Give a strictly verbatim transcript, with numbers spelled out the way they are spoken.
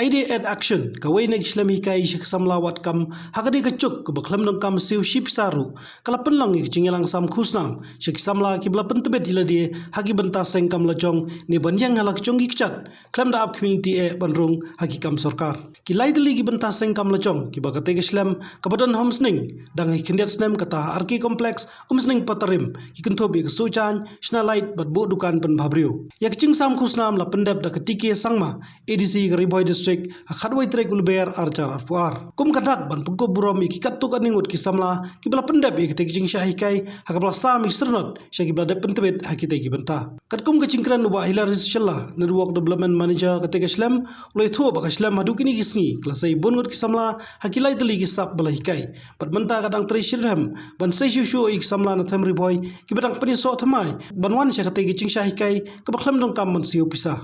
Aid Action, kawei na ki shlem hikai sha ki samla wad kam ha ka dei ka juk kaba khlem donkam siew shi pisa ruh, ka la pynlong ïa ka jingïalang sam khusnam sha ki samla kiba la pyntbit ïa lade ha ki bynta seng kam lajong ne ban ïeng ha la ka jong ki kjat khlem da ap khmih te eh ban rung ha ki kam sorkar. Ki lai tylli ki bynta seng kam lajong kiba katei ka shlem kaba don ha Umsning, dang ha ki khyndiat snem, kata ha R K Complex, Umsning Patarim, ki kynthup ïa ka Sohjaiñ, shna light bad buh dukan pynbha briew. Ïa ka jingsam khusnam la pyndep da ka T K Sangma, A D C ka Ri Bhoi District, ha khatwei tarik u Lber ar hajar arphew ar. Kum ka dak ban pynkup burom ïa ki katto katne ngut ki samla kiba la pyndep ïa katei ka jingshah hikai, ha kaba la sam ïa ki syrnod sha kiba la dep pyntbit ha kitei ki bynta. Katkum ka jingkren u Bah Hilarius Shylla, Network Development Manager katei ka shlem, u la ïathuh ba ka shlem haduh kine ki sngi ka la sei bun ngut ki samla ha ki lai tylli ki sap ba la hikai. Bad mynta ka dang trei shitrhem ban sei shuh shuh ïa ki samla na them Ri Bhoi kiba dang pynïasoh thymmai ban wan sha katei ka jingshah hikai kaba khlem donkam ban siew pisa.